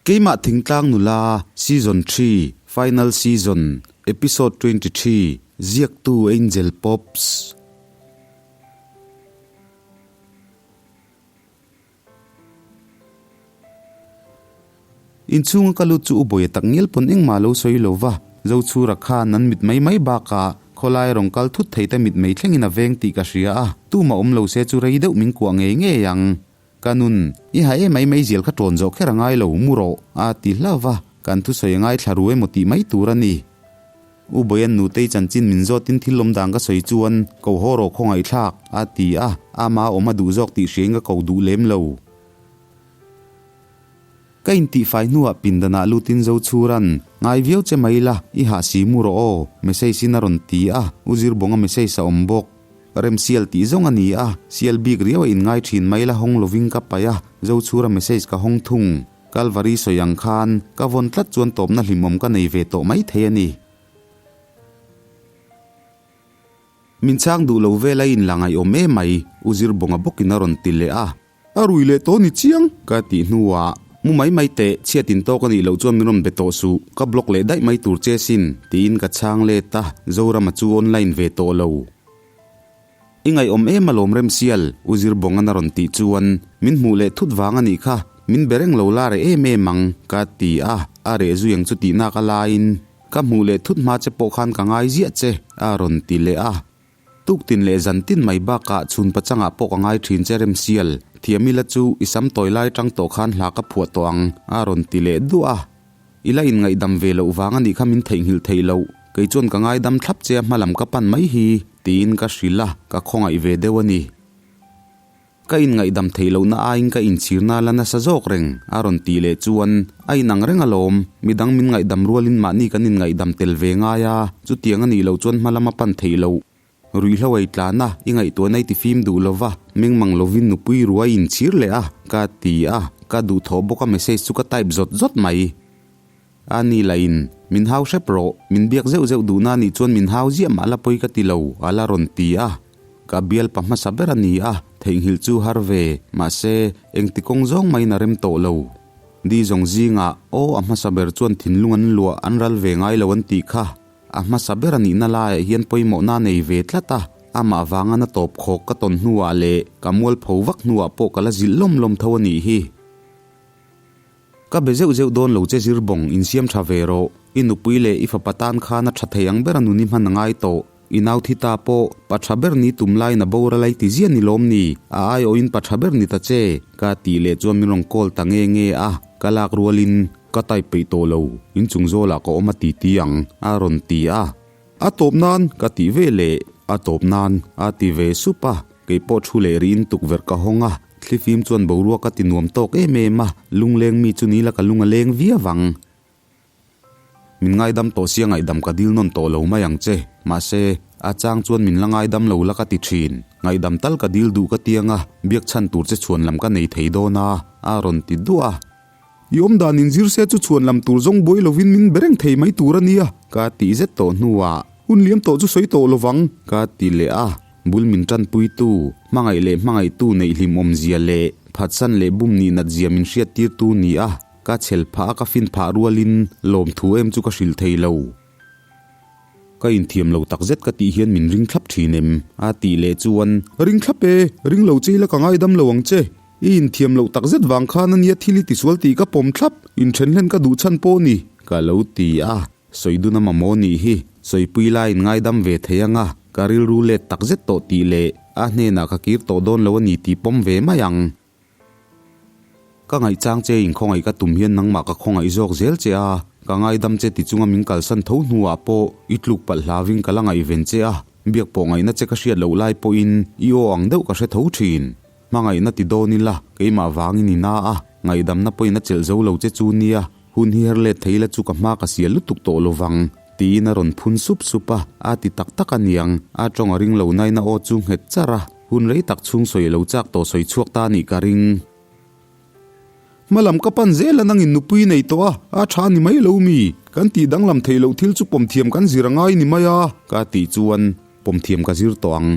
Keimah Thingtlang Nula, Season xii, Final Season, Episode 23, Ziaktu Angel Pops. Inchhunga ka lut chu u Bawia tak ngial pawn engmah lo sawi lo va, Zochhura khan an mit mai mai bakah khawlai rawn kal thut thei te mit mai thlengin a veng tih ka hria a, tumah awm lo se chu rei deuh min kuah ngei ngei ang. Ka nun, i ha e mai mai zial kha ṭawn zawh kher a ngai lo, mu rawh, a ti hlauh va, kan thusawi a ngaithla ru emaw tih mai tur a ni. U Bawian nutei chanchin min zawtin thil awm dan ka sawi chuan, Ko haw rawh khawngaihthlak, a ti a, ama awm a duh zawk tih hriain ka ko duh lem lo. Ka intihfai hnuah pindanah lutin Zochhuran, Ngai viau che mai la, i hah si mu rawh aw, message in a rawn ti a, U Zirbawnga message a awm bawk. Remsial tih zawng a ni a, sial bik riau a inngai thin mai la hawng lovin ka paih a, Zochhura message ka hawng thung. Kalvari sawi ang khan, ka vawn tlat chuan tawpna hlimawm ka nei ve tawh mai thei a ni. Min chhang duh lo vel a inla ngaihawm em mai, U Zirbawnga bawkin a rawn ti leh a. A rui leh tawh ni chiang ka tih hnuah, Mu mai mai teh, chhiat in tawk a nih loh chuan min rawn be tawh suh, ka block leh daih mai tur che sin, tiin ka chhang let a, Zorama chu online ve tawh lo. I ngaihawm em alawm Remsial, U Zirbawngan a rawn tih chuan, Min hmuh leh thut vang a nih kha, min be reng lo la reh em em ang, ka ti a, a reh zui ang chu tihnak a laiin, Ka hmuh leh thut hma che pawh khan ka ngai ziah che, a rawn ti leh a. Tuktin leh zantin mai bakah chhun pachangah pawh ka ngai thin che Remsial, Thiamila chu i sam tawi lai tang tawh khan hla ka phuah tawh ang, a rawn ti leh duah a. I la inngaidam ve loh vang a nih kha min theihnghilh theih loh, kei chuan ka ngaidam thlap che a hmalam ka pan mai hi, tiin ka hrilh a, ka khawngaih ve deuh a ni. Ka inngaihdam theih lohna aiin ka inchhirna la nasa zawk reng, a rawn tih leh chuan, A inang reng alawm, midang min ngaihdam rualin mahni kan inngaihdam tel ve ngai a, chutiang a nih loh chuan hma lama pan theih loh. Ruihhlo ei tlana, i ngaihtuahna i tifim duh lova, mengmang lovin nupui ruai inchhir leh a, ka ti a, ka duhthawh bawk a message chu ka type zawt zawt mai. A ni lahin, Min hau hrep rawh, min biak zeuh zeuh duhna nih chuan min hau ziah mah la pawi ka ti lo, a la rawn ti a. Ka bial pa hmasa ber a ni a, theihnghilh chu har ve, mahse, engti kawng zawng maiin a rem tawh lo. Di zawng zingah, aw a hmasa ber chuan thinlung an luah an ral ve ngai lo an tih kha. A hmasa ber a nihna laiah hian pawimawhna a nei ve tlat a, amah vanga na tawp khawk ka tawn hnuah leh ka mualpho vak hnuah pawh ka la zilh lawm lawm tho a nih hi. Ka be zeuh zeuh dawn lo che Zirbawng, insiam tha ve rawh. I nupui leh i fapa tan khan a tha thei ang ber a nun i hman a ngai tawh. I nau thi ta pawh, pa tha ber ni tum laiin a boral ai ti ziah ni lawm ni? A aiawhin pa tha ber ni ta che, ka tih leh chuan min rawn call ta nge nge a, ka lak rualin, Ka type peih tawh lo, inchung zawlah ka awm a ti ti ang, a rawn ti a. A tawp nan, ka tih ve leh, a tawp nan, a ti ve sup a, keipawh thu leh riin tukverh ka hawng a, Thlifim chuan boruak a ti nuam tawk em em a, lungleng mi chu ni la ka lung a leng viau ang. Min ngaidam tawh sia ngaihdam ka dil nawn tawh lo mai ang che, mahse, a chang chuan min la ngaidam lo la ka ti thin. Ngaihdam tal ka dil duh ka tiang a, biak chhan tur che chhuan lam ka nei thei dawn a, a rawn ti duah a. I awm dan in zir se chu chhuan lam tur zawng buai lovin min be reng thei mai tur a nia, ka tih zet tawh hnuah hun liam tawh chu sawi tawh lovang, ka ti leh a. Bul min tanpuitu, hmangaih leh hmangaihtu neih hlimawm zia leh phatsan leh bum nih nat zia min hriattirtu ni a, ka chhel phah a ka fin phah rualin lawmthu em chu ka hrilh thei lo. Ka inthiam lo takzet ka tih hian min ring thlap thin em? A tih leh chuan, Ring thlap e, ring lo che ila ka ngaidam lo ang che. I inthiam loh takzet vang khan ania thil i tisual tih ka pawm thlap, inthen hlen ka duh chhan pawh ni, ka lo ti a. Sawidun a mamawh nih hi, sawipui laiin ngaidam ve thei anga, ka rilru let takzet tawh tih leh a hnenah ka kir tawh dawn lo a ni tih pawm ve mai ang. Ka ngaihchang che in khawngaih ka tum hian nangmah ka khawngaih zawk zel che a, ka ngaidam che ti chunga min kalsan tho hnuah pawh i tluk palh hlavin ka la ngaihven che a, biak pawh ngaihna che ka hriat loh lai pawhin i aw ang deuh ka hre tho thin. Hmangaihna ti dawn ila, keimah vangin i na a, ngaihdamna pawhin a chelh zo lo che chu nia, hun hi her let thei ila chu ka hma ka sial lutuk tawh lovang, tiin a rawn phun sup sup a, a ti tak tak a niang, a tawng a ring lo nain a aw chu nghet char a. Hun rei tak chhung sawi lo chak tawh sawi chhuak ta nih ka ring. Hmalam ka pan zel a nangin nupui nei tawh a, a tha ni mai lo mi? Kan tih danglam theih loh thil chu pawmthiam kan zir a ngai ni mai a, ka tih chuan pawmthiam ka zir tawh ang.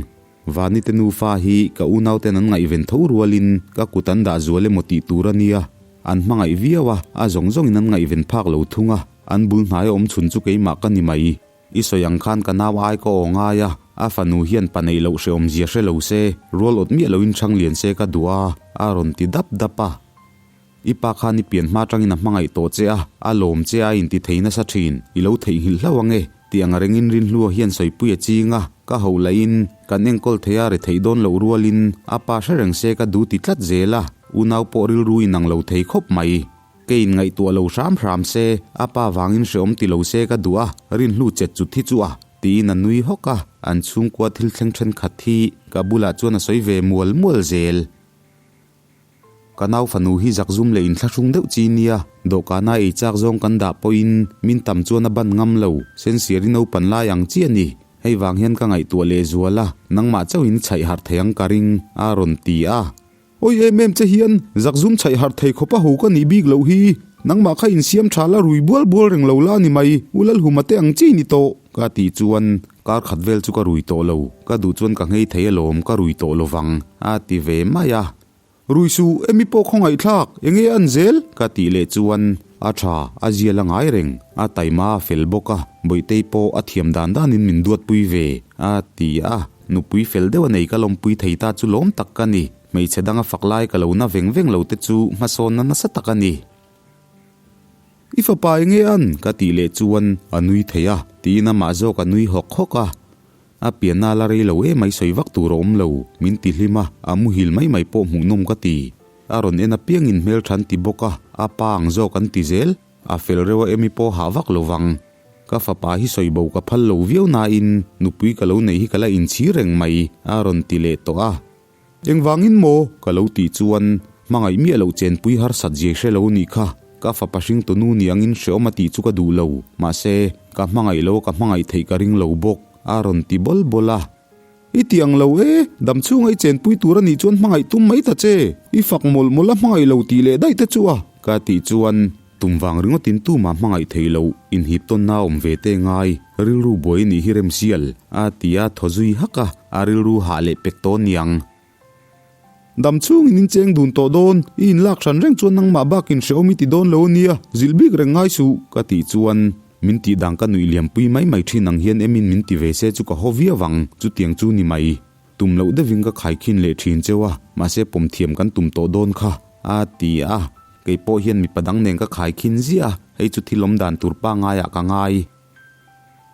Vani te nufa hi ka unauten an ngaihven tho rualin ka kut an dah zual emaw tih tur a nia. An hmangaih viau a, a zawng zawngin an ngaihven phak lo thung a, an bul hnaia awm chhun chu keimah ka ni mai. I sawi ang khan ka nau ai ka aw ngai a, a fanu hian pa neih loh hrehawmzia hre lo se, rual awt miah loin chhang lian se ka duh a, a rawn ti dap dap a. I pa khan i pian hma atangin a hmangaih tawh che a, a lawm che a inti thei nasa thin, i lo theihnghilh hlauh ang e, tih ang rengin Rinhlua hian sawipui a ching a, ka hoh lahin kan enkawl thei a retheih dawn loh rualin a pa hre reng se ka duh ti tlat zel a, unau pawh rilru inang lo thei khawp mai. Kei in ngaihtuah lo hram hram se, a pa vangin hreawm ti lo se ka duh a, Rinhlu chet chu thi chu a, tiin a nui hawk a, an chhungkua thil thleng thenkhat hi ka bulah chuan a sawi ve mual mual zel. Ka nau fanu hi zakzum leh inthlahrung deuh chi nia, dawhkana ei chak zawng kan dah pawhin min tam chuan a ban ngam lo, sensiari naupan lai ang chi a ni. Hei vang hian ka ngaihtuah lehzual a, nangmah chauhin chhaih harh thei ang ka ring, a rawn ti a. Awi em em che hian zakzum chhaih harh thei khawp a ho ka nih bik loh hi, nangmah kha insiam tha la rui bual bual reng lo la ni mai, u Lalhuma te ang chi ni tawh, ka tih chuan kar khat vel chu ka rui tawh lo, ka duh chuan ka nghei thei alawm ka rui tawh lovang, a ti ve mai a. Rui suh, emi pawh khawngaihthlak, enge an zel? ka tih leh chuan a tha, a zial a ngai reng, a taima a fel bawk a, Bawihtei pawh a thiam dan danin min duatpui ve, a ti a, nupui fel deuh a nei ka lawmpui thei ta chu lawm tak ka ni, hmeichhe danga fak lai ka lo na veng veng lo te chu hmasawnna nasa tak a ni. I fapa enge an? ka tih leh chuan a nui thei a, tiin amah zawk a nui hawk hawk a. A pianna la rei lo emai sawi vak tur a awm lo, min ti hlim a, a muhil mai mai pawh hmuhnawm ka ti. A rawn en apiangin hmeltha an ti bawk a, a pa ang zawk an ti zel. A fel reuh a emi pawh hah vak lo vang. Ka fapa hi sawi bo ka phal lo viau nain nupui ka lo neih hi ka la inchhir reng mai, a rawn ti leh tawh a. Engvangin maw? ka lo tih chuan hmangaih miah loh chenpui harsat zia hre lo nih kha. Ka fapa hringtunu ni angin hreawm a tih chu ka duh lo. Mahse, ka hmangaih lo a ka hmangaih theih ka ring lo bawk, a rawn ti bawl bawl a. I ti ang lo e, dam chhunga i chenpui tur a nih chuan hmangaih tum mai ta che. I fak mawlh mawlh a hmangaih lo tih leh daih te chu a, ka tih chuan Tum vang ringawtin tumah hmangaih thei lo, inhip tawnna awm ve te ngai, rilru buai nih hi remsial, a ti a thaw zui hak a, a rilru hah leh pek tawh niang. Dam chhungin in cheng dun tawh dawn, i inlak hran reng chuan nangmah bakin hrehawm i ti dawn lo ania, zilh bik reng ngai suh, ka tih chuan min tih dang ka nuih liampui mai mai thin ang hian emin min ti ve se chu ka haw viau ang, chutiang chu ni mai. Tum loh deuhin ka khaikhin leh thin cheu a, mahse pawm thiam kan tum tawh dawn kha, a ti a. Kei pawh hian mipa dang nen ka khaikhin ziah a, hei chu thil awm dan tur pangaiah ka ngai.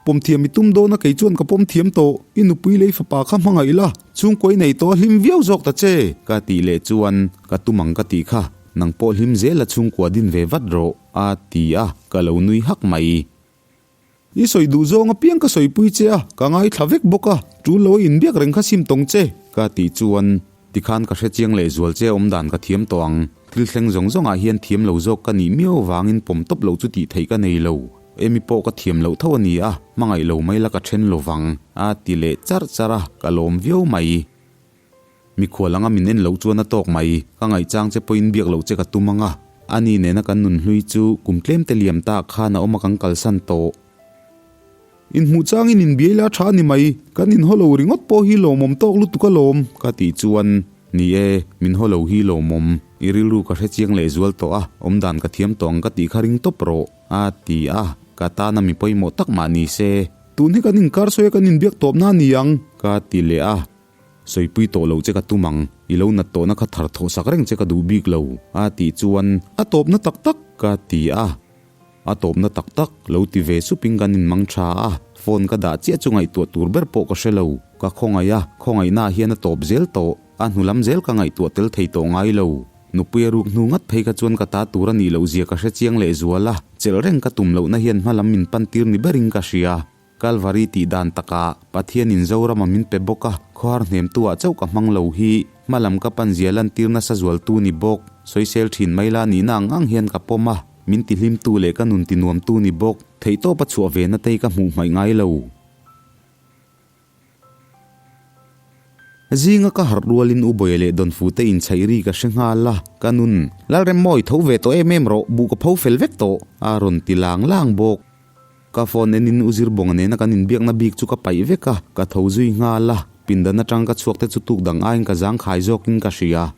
Pawm thiam i tum dawn a kei chuan ka pawm thiam tawh, i nupui lei fapa kha hmangaih la, chhungkaw i nei tawh a hlim viau zawk ta che, ka tih leh chuan ka tum ang ka tih kha, nang pawh hlim zel a chhungkua din ve vat rawh, a ti a, ka lo nui hak mai. I sawi duh zawng apiang ka sawipui che a, ka ngaithla vek bawk a, tul lo a inbiak reng kha sim tawng che, ka tih chuan tikhan ka hrechiang leh zual che awm dan ka thiam tawh ang. Thil thleng zawng zawngah hian thiam lo zawk ka nih miau avangin pawm tawp loh chu tih theih ka nei lo. Emi pawh ka thiam loh tho a ni a, hmangaih lo mai la ka then lo vang, a ti leh charh charh a, ka lawm viau mai. Mikhual anga min en loh chuan a tawk mai, ka ngaihchang che pawhin biak loh che ka tum ang a. Ani nena kan nun hlui chu kum tlem te liam ta khan a awm a kan kalsan tawh. Inhmuh changin inbiai la tha a ni mai, kan inhaw lo ringawt pawh hi lawmawm tawk lutuk alawm, ka tih chuan, Ni e, min haw lo hi lawmawm, i rilru ka hrechiang lehzual tawh a, awmdan ka thiam tawh ang ka tih kha ring tawp rawh, a ti a, ka tana mi pawimawh tak mah ni se. Tun hi kan inkar sawi a kan inbiak tawpna a ni ang, ka ti leh a. Sawipui tawh lo che ka tum ang, i lo nat tawhna kha thar thawh sak reng che ka duh bik lo, a tih chuan a tawpna tak tak ka ti a. A tawpna tak tak lo ti ve supin kan inmang tha a, phone ka dah chiah chu ngaihtuah tur ber pawh ka hre lo, ka khawngaih a, khawngaihnaah hian a tawp zel tawh, a hnu lam zel ka ngaihtuah tel thei tawh ngai lo. Nupui a ruk hnu ngat phei kha chuan ka ta tur a nih loh zia ka hre chiang lehzual a, chelh reng ka tum lohna hian hma lam min pan tir ni berin ka hria. Kalvari tih dan takah Pathianin Zorama min pe bawk a, khawhar hnemtu ah chauh ka hmang lo hi hmalam ka pan zia lantir nasa zualtu ni bawk. Sawisel thin mai la nihna ang ang hian ka pawm a, min tihlimtu leh ka nun tinuamtu ni bawk. Theihtawp a chhuah ve na tei ka hmuh hmaih ngai lo. Zinga ka harh rualin U Bawia leh Dawnfute inchhaih ri ka hre nghal a, ka nun, Lalremmawi tho ve tawh em em rawh, buh ka pho fel vek tawh, a rawn ti lang lang bawk. Ka phone enin U Zirbawnga nena kan inbiakna bik chu ka paih vek a, ka tho zui nghal a, pindan atang ka chhuak te chu tuk dang aiin ka zangkhai zawkin ka hria.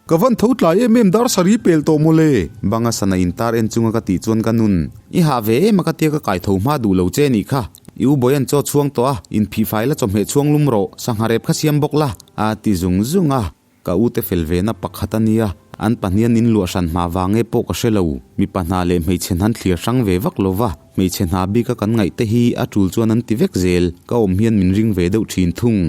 Ka van tho tlai em em dar sarih pel tawh mawle. Banga sana intar en chunga ka tih chuan ka nun i hah ve em a ka tia ka kai tho hma duh lo che nih kha. I u Bawian chaw chhuang tawh a, inphih fai la chawhmeh chhuang lum rawh, sangha rep kha siam bawk la, a ti zung zung a. Ka ute fel ve na pakhat a nia, an pahnian in luah hran hma vang nge pawh ka hre lo. Mipa hna leh hmeichhe hnan thlir hrang ve vak lo va, hmeichhe hna bika kan ngaih te hi a tul chuan an ti vek zel, ka awm hian min ring ve deuh thin thung.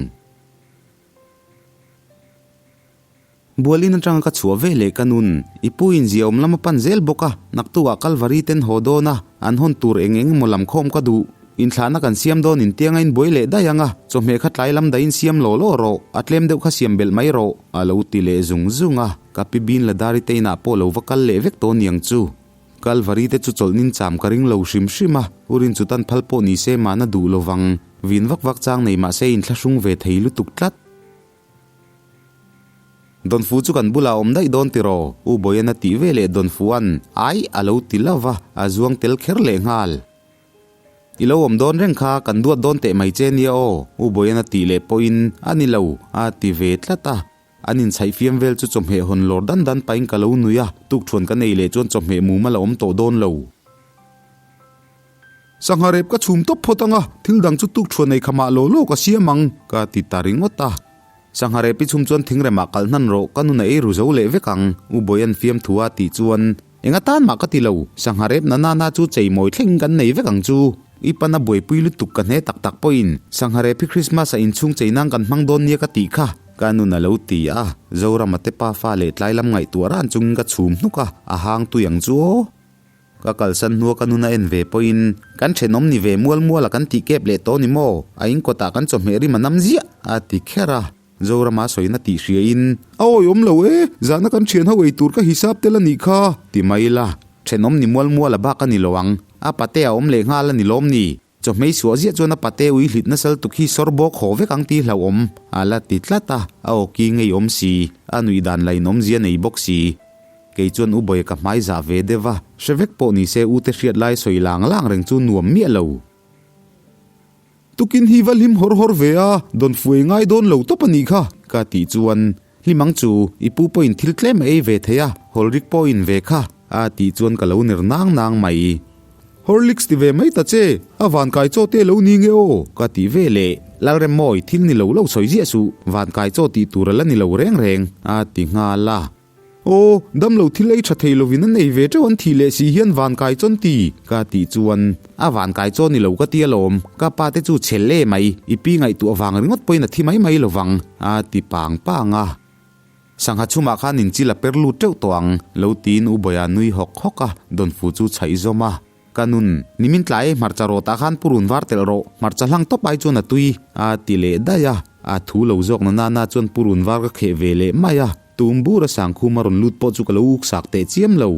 Bualin atanga ka chhuah ve leh ka nun, i pu in zia awm lam a pan zel bawk a, naktukah Kalvari ten haw dawn a, an hawn tur eng eng emaw lam khawm ka duh. Inthlahna kan siam dawn in tianga in buai leh daih ang a, chawhmeh kha tlai lam dahin siam law law rawh, a tlem deuh kha siam belh mai rawh, a lo ti leh zung zung a, ka pi bin la dari te inah pawh lo va kal leh vek tawh niang chu. Kalvari te chu chawlhnin cham ka ring lo hrim hrim a, u rin chu tan phal pawh ni se mahna duh lovang, vin vak vak chang nei mahse inthlahrung ve thei lutuk tlat. Dawnfu chu kan bulah a awm daih dawn tiraw? U Bawian a tih ve leh Dawnfua'n Ai! a lo ti lo va, a zuang tel kher leh nghal. I lo awm dawn reng kha, kan duat dawn teh mai che nia aw, U Bawian a tih leh pawhin A ni lo, a ti ve tlat a. An inchhaih fiam vel chu chawhmeh hawn lawr dan dan pahin ka lo nui a, tukṭhuan ka nei leh chuan chawhmeh mum a la awm tawh dawn lo. Sangha rep ka chhum tawp phawt ang a, thil dang chu tuk thuan ei khamah law law ka siam ang, ka ti ta ringawt a. Sangha rep i chhum chuan thingremah kalh hnan rawh, ka nun a ei ru zo leh vek ang, U Bawian fiamthu a tih chuan, Eng atan mah ka ti lo, sangha rep na nana chu cheimawi thleng kan nei vek ang chu. I pana buaipui lutuk ka hne tak tak pawhin, sangha rep hi Christmas a inchhung chei nan kan hmang dawn nia ka tih kha, ka nun a lo ti a. Zorama te pa fa leh tlai lam ngaihtuah ran chungin ka chhum hnuk a, a hang tui ang chu aw. Ka kalsan hnua ka nun a en ve pawhin kan thenawm ni ve mual mual a kan tih kep leh tawh ni maw? A in kawtah kan chawhmeh rim a nam ziah a ti kher a. Zorama sawina tih hriain a awihawm lo e, zahna kan thian ho ei tur ka hisap tel a nih kha ti mai la. Thenawm ni mual mual a bak a ni lo ang, a pate a awm leh nghal a ni lawm ni? Chawhmei suah ziah chuan a pate ui hlit nasal tuk hi sawr bawk haw vek ang tih hlauhawm a la ti tlat a, a awki ngeiawm si, a nuih dan la inawmzia nei bawk si. Kei chuan U Bawiha ka hmai zah ve deuh a, hre vek pawh ni se U te hriat lai sawi lang lang reng chu nuam miah lo. Tukin hi va hlim hawr hawr ve a, dawn fuai ngai dawn lo tawp a nih kha, ka tih chuan, Hlim ang chu, i pu pawhin thil tlem a ei ve thei a, Hawlrik pawh in ve kha, a tih chuan ka lo ner nang nang mai. Horlicks ti ve mai ta che, a vankai chaw te lo ni nge aw, ka ti ve leh. Lalremmawi, thil ni lo lo sawi ziah suh, vankai chaw tih tur a la ni lo reng reng, a ti nghal a. Aw, damlo thil ei tha thei lovin an ei ve teuh an thih leh si hian vankai chawn ti, ka tih chuan, a vankai chaw ni lo ka ti alawm, ka pa te chu chhel e mai, i pi ngaihtuah vang ringawt pawhin a thi mai mai lovang, a ti pang pang a. Sangha chhumah khan inchil a per lut teuh tawh ang, lo tiin U Bawiha nui hawk hawk a, Dawnfu chu chhaih zawm a. Ka nun, nimin tlai ei hmarcha rawtah khan purun var telh rawh, hmarcha hlang tawp ai chuan a tui, a ti leh daih a. A thu lo zawk na nana chuan purun var ka kheh ve leh mai a, tum bur a sangkhum a rawn lut pawh chu ka lo uk sak teh chiam lo.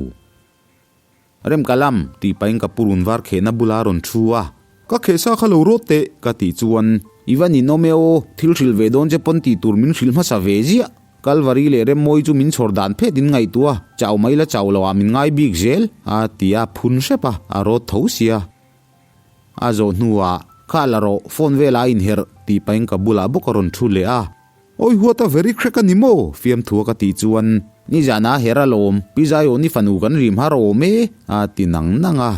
Remkalam, tih pahin ka purun var khehna bula a rawn thu a. Ka kheh sa kha lo rawt teh, ka tih chuan, I va ninawm e aw, thil hrilh ve dawn che pawn tih tur min hrilh hmasa ve ziah. Kalvari leh Remmawi chu min chhawr dan phet in ngaihtuah a, chau mai la chau lo ah min ngai bik zel, a ti a, phun hrep a, a rawt tho sia. A zawh hnuah, Kha la rawh, phone velah a inherh, tih pahin ka bulah bawk a rawn thu leh a. Awi huat a very crack a ni maw? Fiamthua ka tih chuan, Nizanah a herh alawm, Pi Zaiawni fanu kan rim har awm e, a ti nang nang a.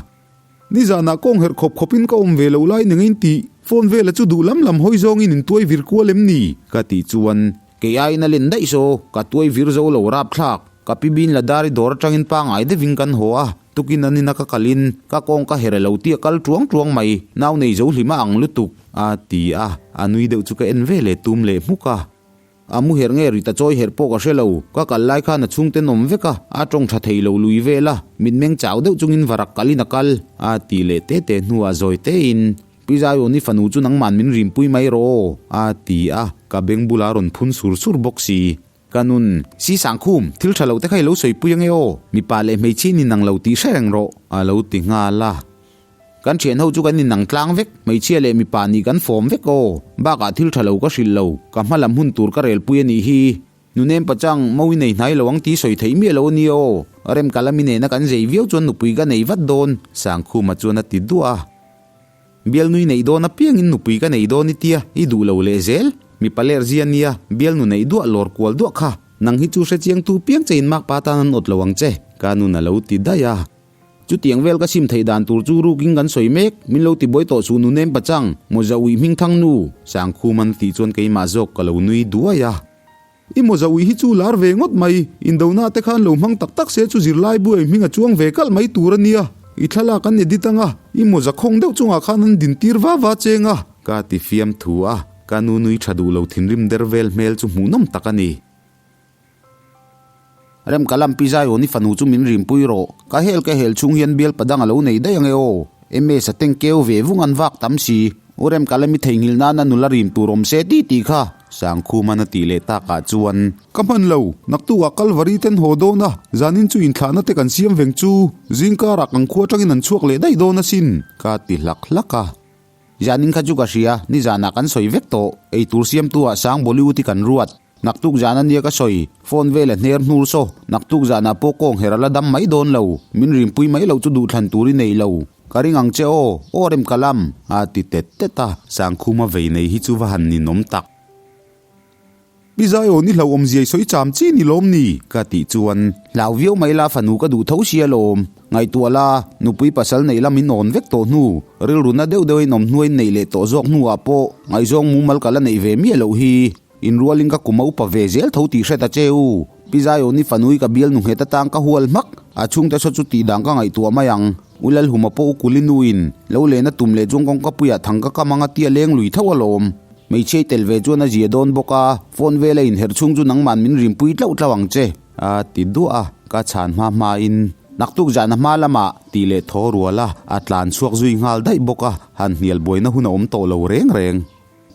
Nizanah kawng herh khawp khawpin ka awm ve lo lai nengin tih phone vela chu duh lam lam hawi zawngin in tuai vir kual em ni? Ka tih chuan, Kei aiin a len daih saw, ka tuai vir zo lo rapthlak. Ka pi bin la dar i dawr atangin pangngai deuhin kan haw a, tukin an ina ka kalin ka kawng ka here lo tih a kal tuang tuang mai, nau nei zo hlima ang lutuk, a ti a, a nui deuh chu ka en ve leh tum leh hmuk a. A mu herh nge Rita chawi herh pawh ka hre lo, ka kal lai khan a chhungte an awm vek a, a tawng tha thei lo lui vel a, mitmeng chau deuh chungin varak kalin a kal, a ti leh te te hnuah zawi tein, Pi Zaiawni fanu chu nangman min rimpui mai rawh aw, a ti a, ka beng bulah a rawn phun sur sur bawk si. Ka nun, Si Sangkhum, thil tha lo te kha i lo sawipui ange aw, mipa leh hmeichhia in inang lo tih hre reng rawh, a lo ti nghal a. Kan thian ho chu kan inang tlang vek, hmeichhia leh mipa nih kan fawm vek aw. Bakah thil tha lo ka hrilh lo, ka hma lam hun tur ka relpui a nih hi. Nunem pachang, Mawi nei hnai lo ang tih sawi theih miah lo a nia aw. Remkalami nena kan zei viau chuan nupui ka nei vat dawn, Sangkhuma chuan a ti duah a. Bialnui neih dawn apiangin nupui ka nei dawn i tia, i duh lo leh zel. Mipa ler zia nia, bialnu neih duah lawr kual duah kha. Nang hi chu hrechiang tu piang che in makpa tan an awt lo ang che, ka nun a lo ti daih a. Chutiang vel ka sim theih dan tur chu rukin kan sawi mek, min lo ti buai tawh suh nu nem pachang, mawza uih hming thang nu, Sangkhum an tih chuan keimah zawk ka lo nui duai a. I mawza uih hi chu lar ve ngawt mai, indona te khan lo hmang tak tak se chu zirlai buai hming a chuang ve kalh mai tur a nia. I thlalak an edit anga, i mawza khawng deuh chungah khan an din tir va va cheng a. Ka ti fiam thu a, ka nu nui tha duh lo thinrim der vel hmel chu hmuhnawm tak a ni. Rem ka lampi Zion i fanu chu min rimpui rawh, ka hel ka hel chhung hian bialpa dang a lo nei daih ange aw, MS a teng keu ve vung an vak tam si, U Rem ka lami theihnghilh nana nula rim tur awm se ti tih kha Sangkhuman a tih leh takah chuan. Ka hman lo, naktukah Kalvari ten haw dawn a, zanin chu inthlahna te kan siam veng chu, zingkarah kan khua atangin an chhuak leh daih dawn asin, ka ti hlak hlak a. Zanin kha chu ka hria, nizanah kan sawi vek tawh, eitur siamtu ah Sang Bollywood hi kan ruat. Naktuk zan a nia ka sawi, phone vel a hner hnur saw, naktuk zanah pawh kawng her a la dam mai dawn lo, min rinpui mai loh chu duhthlan tur i nei lo, ka ring ang che aw, aw rem ka lam, a ti tet tet a, Sangkhuma vei nei hi chu va han ninawm tak. Pi Zaiawn i hlauhawm ziai sawi cham chi ni lawm ni? ka tih chuan, Hlau viau mai la fanu ka duh tho sia lawm, Ngaihtuah la, nupui pasal neih lam in awn vek tawh hnu, rilru na deuh deuh in awm hnuai in neih leh tawh zawk hnuah pawh ngaihzawng mumal ka la neih ve miah loh hi. Inrualin ka kum a upa ve zel tho tih hret a che u. Pi Zaiawni fanui ka bial nu nghet atang ka hual hmak. A chhungte saw chu tih dang ka ngaihtuah mai ang. U Lalhuma pawh u Kuli nuin lo len a tum leh chuan kawngka puiah thang ka kam anga tia leng lui tho alawm. Hmeichhiai tel ve chuan a zia dawn bawk a, phone vela inherh chhung chu nangman min rinpui tlauh tlauh ang che. A ti duah a, ka chhan hma hmain naktuk zahna hma lamah tih leh thaw rual a, a tlan chhuak zui nghal daih bawk a, han hnial buaina hun a awm tawh lo reng reng.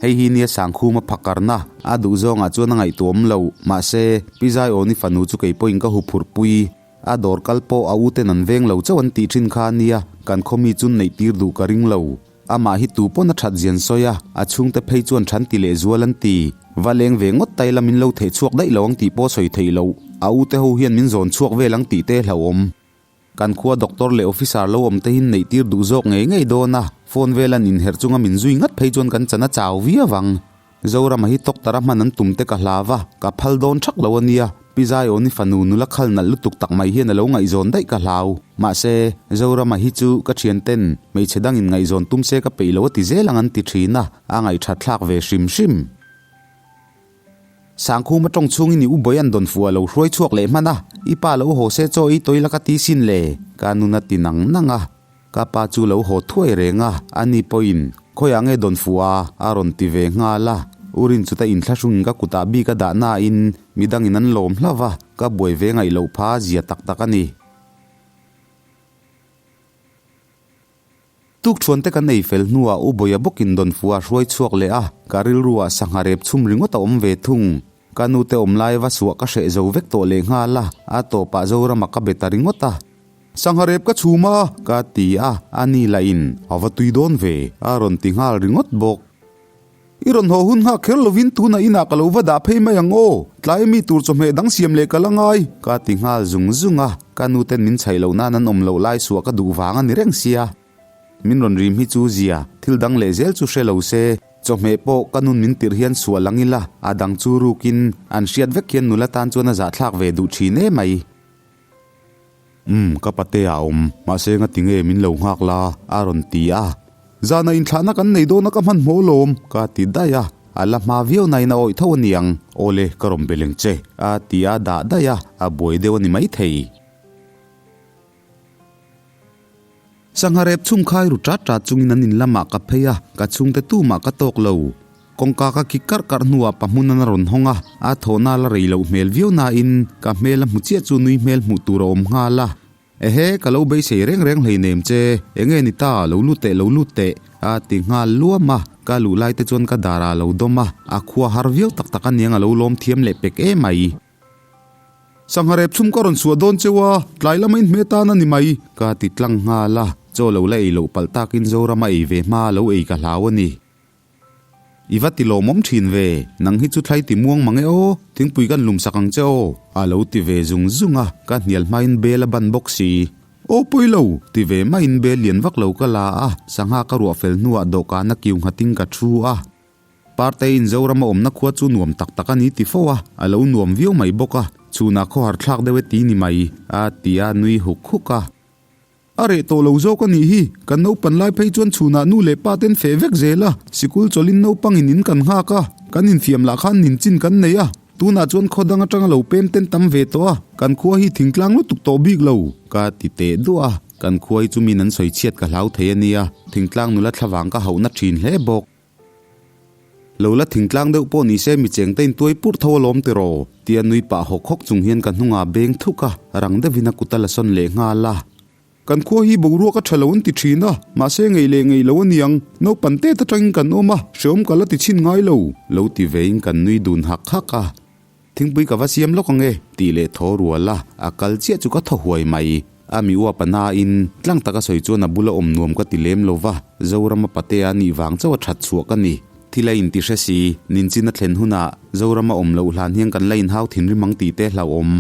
Hei hi nia Sangkhuma phakarna a duh zawngah chuan a ngaihtuahawm lo. Mahse, Pi Zaiawni fanu chu kei pawhin ka huphurh pui. A dawr kal pawh a uten an veng lo chauh an tih thin kha nia, kan khawmi chu neih tir duh ka ring lo. Amah hi tu pawn a that zian sawi a, a chhungte phei chuan than ti leh zual an ti. Va leng ve ngawt ta ila min lo theh chhuak daih lo ang tih pawh sawi theih loh. A ute ho hian min zawn chhuak vel ang tih te hlauhawm. Kan khua doctor leh officer lo awm te hin neih tir duh zawk ngei ngei dawn a, phone vel an inherh chunga min zui ngat phei chuan kan chan a chau viau ang. Zorama hi doctor a hman an tum te ka hlau a, ka phal dawn thak lo a nia, Pi Zaiawni fanu nula khal nalh lutuk tak mai hian a lo ngaihzawn daih ka hlau. Mahse, Zorama hi chu ka thian ten hmeichhe dangin ngaihzawn tum se ka peih lo a ti zel ang an ti thin a, a ngaihthat thlak ve hrim hrim. Sangkhuma tawng chhungin i u Bawian dawnfu a lo hruai chhuak leh hman a, i pa lo haw se chaw ei tawi la ka ti sin le, ka nun a ti nang nang a. Ka pa chu lo haw thuai reng a, ani pawhin, Khawiah nge dawnfu a? a rawn ti ve nghal a. U Rinchuta inthlahrungin ka kutah bik a dah nain midangin an lawm hlauh va, ka buai ve ngaih loh pha zia tak tak a ni. Tukṭhuan te kan ei fel hnuah U Bawia bawkin dawnfua hruai chhuak leh a, ka rilruah sangha rep chhum ringawt a awm ve thung. Ka nute awm lai va suah ka hreh zo vek tawh leh nghal a, a tawpah Zorama ka be ta ringawt a. Sangha rep ka chhum a, ka ti a, ani lahin a va tui dawn ve, a rawn ti nghal ringawt bawk. I rawn haw hun nghak kher lovin tunah inah ka lo va dah phei mai ang aw, tlai ami tur chawhmeh dang siam leh ka la ngai, ka ti nghal zung zung a, ka nuten min chhaih loh nan an awm loh lai suah ka duh vang a ni reng sia. Min rawn rim hi chu zia, thil dang leh zel chu hre lo se, chawhmeh pawh ka nun min tirh hian suah lang ila, a dang chu rukin an hriat vek hian nula tan chuan a zahthlak ve duh thin emai. Umm, ka pate a awm, mahse ngati nge min lo nghak la? a rawn ti a. Zana inthlahna kan nei dawn a ka hmanhmawh lawm, ka ti daih a. A la hma viau nain a awih tho a niang. Awle, ka rawn be leng che, a ti a dah daih a, a buai deuh a ni maithei. Sangha rep chhung khai ru tat tat chungin an in lamah ka phei a, ka chhungte tumah ka tawk lo. Kawngka ka kik karh karh hnuah pahmun an a rawn hawng a, a thawhna la rei loh hmel viau nain ka hmel a hmu chiah chu nui hmel hmuh tur a awm nghal a. Ehe, ka lo beisei reng reng hleinem che, enge ni ta, lo lut teh, lo lut teh, a ti nghal luam a, ka luh lai te chuan ka dar ah lo dawm a, a khua har viau tak tak aniang a lo lawm thiam leh pek emai. Sangha rep chhum ka rawn chhuah dawn cheu a, tlai lama in hme tan a ni mai, ka ti tlang nghal a, chaw lo la ei loh palh takin Zorama ei ve hma a lo ei ka hlau a ni. I va ti lawmawm thin ve, nang hi chu thlai ti muang mang e aw, thingpui kan lum sak ang che aw, a lo ti ve zung zung a, ka hnial hmain bel a ban bawk si. Aw pawi lo, ti ve maiin bel lian vak lo ka la a, sangha ka ruah fel hnuah dawhkana kiu nghatin ka thu a. Parteiin Zorama awmna khua chu nuam tak tak a ni ti fo a, a lo nuam viau mai bawk a, chhunah khawhar thlak deuh e ti ni mai, a ti a nui huk huk a. A reh tawh lo zawk a nih hi, kan naupan lai phei chuan chhunah nu leh pa ten feh vek zel a, sikul chawlhin naupangin in kan nghak a, kan infiam lah khan ninchin kan nei a, tunah chuan khaw dang atanga lo pem ten tam ve tawh a, kan khua hi thingtlang lutuk tawh bik lo, ka ti teh duah a, kan khua hi chu min an sawi chhiat ka hlau thei a nia, thingtlang nula thlavang ka hauhna thin hle bawk. Lo la thingtlang deuh pawh ni se mi cheng te in tuai purh tho alawm tiraw? Tia nui pah hawk hawk chung hian ka hnungah beng thuk a, rang deuhin a kut a la sawn leh nghal a. Kan khua hi boruak a tha lo an ti thin a, mahse ngei leh ngei lo aniang, naupan tet atangin kan awm a, hreawm ka la ti chhin ngai lo, lo ti vein kan nui dun hak hak a. Thingpui ka va siam lawk ang e, tih leh thaw rual a, a kal chiah chu ka thaw huai mai. A mi uap a nain, tlang taka sawi chuan a bula awm nuam ka ti lem lo va, Zorama patea nih vang chauh a that chhuah ka ni. Thil a inti hre si, ninchin a thlen hunah Zorama awm loh hlan hian kan la inhau thinrim ang tih te hlauhawm.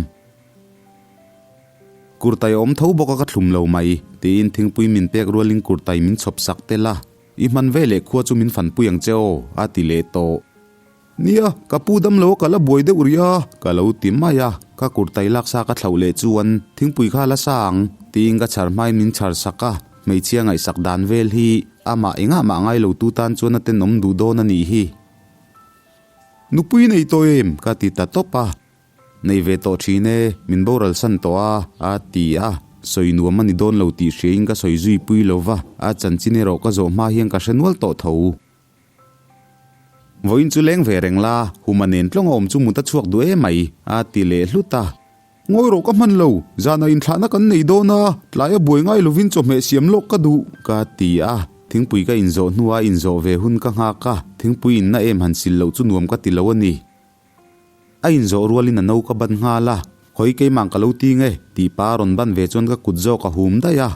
Kurtai a awm tho bawk a ka thlum lo mai, tiin thingpui min pek rualin kurtai min chhawp sak tel a, I hman ve leh khua chu min fanpui ang che aw, a ti leh tawh. Nia, ka pu damlo a ka la buai deuh rih a, ka lo ti mai a, ka kurtai laksa ka thlauh leh chuan thingpui kha la sa ang, tiin ka chhar hmain min chhar sak a, hmeichhia ngaihsak dan vel hi amah engah mah ngai lo tu tan chuan a tenawm duh dawn a nih hi. Nupui nei tawh em? ka ti ta tawp a. Nei ve tawh thin e, min boral san tawh a, a ti a, sawi nuam a ni dawn lo tih hriain ka sawi zui pui lo va, a chanchin erawh ka zawh hma hian ka hre nual tawh tho. Vawiin chu leng ve reng la, Huma nen tlawng a awm chu mut a chhuak duh emai, a ti leh hlut a. Ngawi rawh ka hman lo, zanah inthlahna kan nei dawn a, tlai a buai ngai lovin chawhmeh siam lawk ka duh, ka ti a. Thingpui ka inzawh hnuah inzawh ve hun ka nghak a, thingpui inna em han sil loh chu nuam ka ti lo a ni. A inzawh rualin a no ka ban nghal a, Khawi keimah ka lo ting e, tih pa a rawn ban ve chuan ka kut zawk a hum daih a.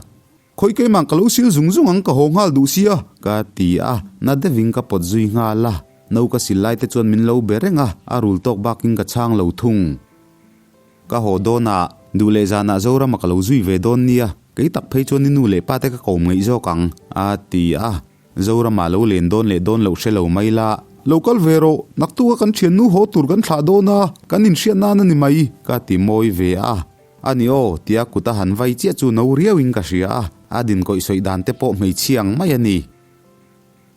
Khawi keimah ka lo sil zung zung ang ka haw nghal duh sia, ka ti a, na deuhin ka pawt zui nghal a, no ka sil lai te chuan min lo be reng a, a rul tawk bakin ka chhang lo thung. Ka haw dawn a, duh leh zanah Zorama ka lo zui ve dawn nia, kei tak phei chuan i nu leh pa te ka kawm ngaih zawk ang, a ti a, Zorama lo len dawn leh dawn loh hre lo mai la. Lo kal ve rawh, naktuka kan thiannu haw tur kan thlah dawn a, kan inhriat nan a ni mai, ka ti mawi ve a. A ni aw, tia kut a han vai chiah chu no riauin ka hria a, a din kawih sawi dan te pawh hmeichhia ang mai a ni.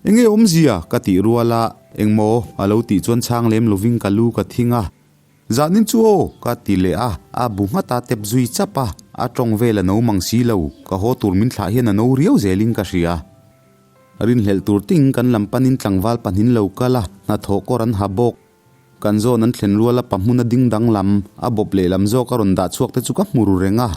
Enge awmzia? ka tih rual a, engmaw? a lo tih chuan chhang lem lovin ka lu ka thing a. Zahnin chu aw! ka ti leh a, a bu nghat a tep zui chap a, a tawng vel a no mang si lo, ka haw tur min thlah hian a no riau zelin ka hria. Rinhlelh tur ting kan lam panin tlangval pahnin lo kal a, hnathawh kawr an ha bawk. Kan zawn an thlen rual a pa hmun a ding danglam, a bawp lehlam zawk a rawn dah chhuak te chu ka hmu ru reng a.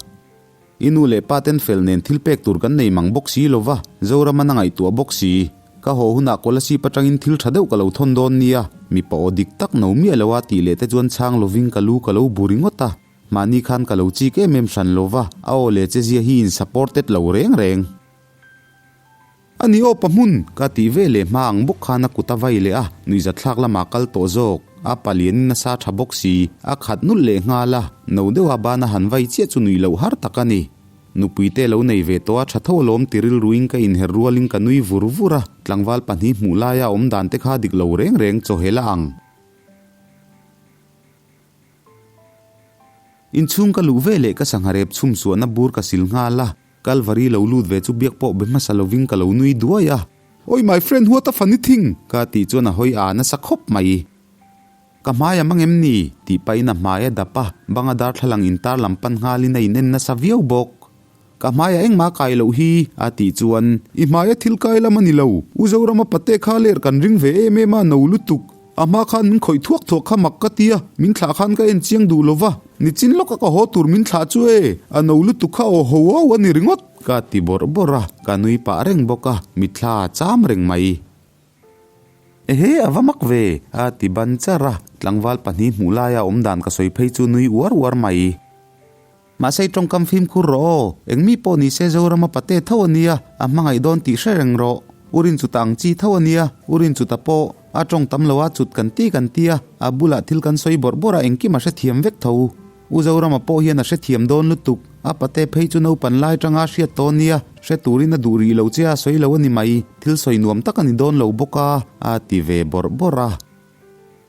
I nu leh pa ten fel nen thil pek tur kan nei mang bawk si lo va, Zoram an a ngaihtuah bawk si. Ka haw hunah Kolasib atangin thil tha deuh ka lo thawn dawn nia, mipa aw dik tak no miah lo a tih leh te chuan chhang lovin ka lu ka lo bu ringawt a. Mahni khan ka lo chik em em hran lo va, a aw leh che zia hi in supported lo reng reng. A ni aw pa hmun! Ka tih ve leh hma ang bawk khan a kut a vai leh a, nuihzatthlak lamah kal tawh zawk. A palianin a sa tha bawk si, a khat nulh leh nghal a, no deuha ban a han vai chiah chu nuih loh har tak a ni. Nupui te lo nei ve tawh a tha tho alawm ti rilruin ka inher rualin ka nui vur vur a, tlangval pahnih hmuh laia awm dan te kha dik lo reng reng chawhel a ang. Inchhung ka luh ve leh ka sangha rep chhum suahna bur ka sil nghal a, Kalvari lo lut ve chu biak pawh be hmasa lovin ka lo nui duai a. Oi my friend what a funny thing! Ka tih chuan a hawi a nasa khawp mai. Ka hmai a mang em ni? Tih pahin a hmai a dap a, banga darthlalang intar lam pan nghalin a inen nasa viau bawk. Ka hmaiah engmah kai loh hi? A tih chuan, I hmaia thil kai lam a ni lo, U Zorama pate kha ler kan ring ve em em a, no lutuk. A hma khan min khawih thuak thuak kha mak ka ti a, min thlah khan ka en chiang duh lo va, nichin lawka ka haw tur min thlah chu e, a no lutuk kha aw ho au a ni ringawt. Ka ti bawrh bawrh a, ka nui pah reng bawk a, mitthla a cham reng mai. Ehe, a va mak ve, a ti ban char a, tlangval pahnih hmuh laia awm dan ka sawi phei chu nui uar uar mai. Mahse i tawngkam fimkhur rawh aw, engmi pawh ni se Zorama pate tho a nia, a hmangaih dawn tih hre reng rawh. U Rinchuta ang chi tho a nia, U Rinchuta pawh a tawng tam lo a chut kan ti kan ti a, a bulah thil kan sawi bawrh bawrh a engkim a hrethiam vek tho. U Zorama pawh hian a hrethiam dawn lutuk, a pate phei chu naupan lai tanga a hriat tawh nia, hre turin a duh rih lo che a sawi lo a ni mai, thil sawi nuam tak a ni dawn lo bawk a, a ti ve bawrh bawrh a.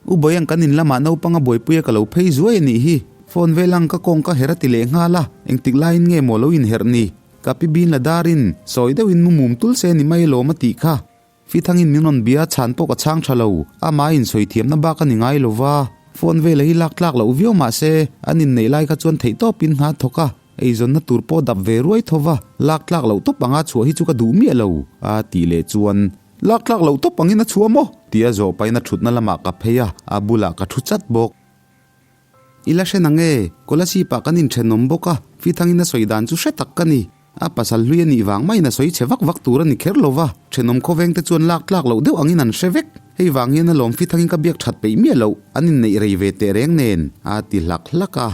U Bawiang kan in lamah naupang a buaipuia ka lo phei zuai a nih hi, phone vel ang ka kawng ka herh a ti leh nghal a, engtik laiin nge maw lo inherh ni? Ka pi bin la darin, sawi deuhin mu mum tul se ni mai alawm a tih kha. Fithangin min rawn bia chhan pawh ka chhang tha lo, amah insawi thiamna bak a ni ngai lo va, phone vela hi lak tlak loh viau mah se, an inneih lai kha chuan theihtawpin hna thawk a, eizawnna tur pawh dap ve ruai tho va, lak tlak loh tawp anga chhuah hi chu ka duh miah lo, a tih leh chuan, Lak tlak loh tawp angin a chhuah maw? Tia zawh pahin a thutna lamah ka phei a, a bulah ka thu chat bawk. I la hre nang e, Kolasip ah kan inthenawm bawk a, Fithangin a sawi dan chu hre tak ka ni. A pasal hlui a nih vang maiin a sawi chhe vak vak tur a ni kher lo va, thenawm khawveng te chuan lak tlak loh deuh angin an hre vek. Hei vang hian a lawm Fithangin ka biak that peih miah loh, an inneih rei ve teh reng nen, a ti hlak hlak a.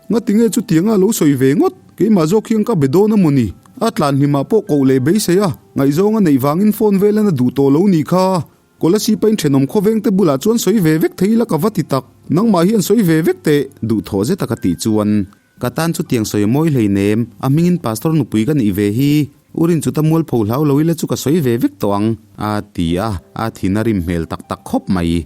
Ngatinge chutianga lo sawi ve ngawt, keimah zawk hian ka be dawn a maw ni? A tlan hlimah pawh koh leh beisei a, ngaihzawng a neih vangin phone velan a duh tawh lo nih kha. Kolasip-a inthenawm khawveng te bulah chuan sawi ve vek thei ila ka va ti tak, nangmah hian sawi ve vek teh. Duhthawh zeta ka tih chuan, Ka tan chutiang sawi a mawi hleinem, a hmingin pastor nupui ka nih ve hi, u Rinchuta mualpho hlau lo ila chu ka sawi ve vek tawh ang, a ti a, a thin a rim hmel tak tak khawp mai.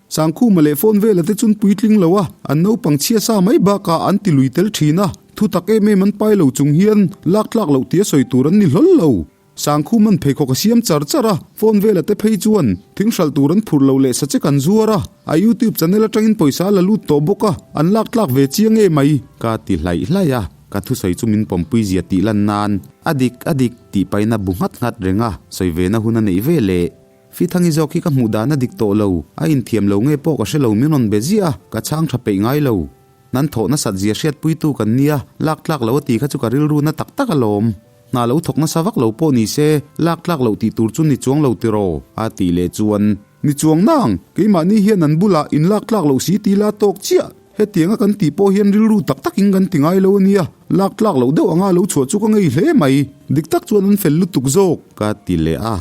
Sangkhuma leh phone vela te chun puitling lo a, an naupang chhia sa mai bakah an ti lui tel thin a, thu tak em em an pai lo chung hian lak tlak loh tia sawi tur an ni hlawl lo. Sangkhuman pheikhawk a siam char char a, phone vela te phei chuan thing hralh tur an phurh lo leh sachek an zuar a, a youtube channel atangin pawisa a la lut tawh bawk a, an lak tlak ve chiang em mai. Ka ti hlaih hlaih a, ka thusawi chu min pawmpui zia tih lan nan, a dik, a dik, tih pahin a bu nghat nghat reng a, sawi ve na hun a neih ve leh. Fithangi zawk hi ka hmuh dan a dik tawh lo, a inthiam lo nge pawh ka hre lo min rawn be ziah a, ka chhang tha peih ngai lo. Nan thawh nasat zia hriatpuitu kan nia, lak tlak lo a ti kha chu ka rilru na tak tak alawm. Hna lo thawk nasa vak lo pawh ni se, lak tlak loh tih tur chu ni chuang lo tiraw? a tih leh chuan. Ni chuang nang, keimahni hian an bulah in lak tlak loh si ti la tawk chiah. Hetianga kan tih pawh hian rilru tak takin kan ti ngai lo a nia, lak tlak loh deuh anga lo chhuah chu ka ngei hle mai. Dik tak chuan an fel lutuk zawk. Ka ti leh a.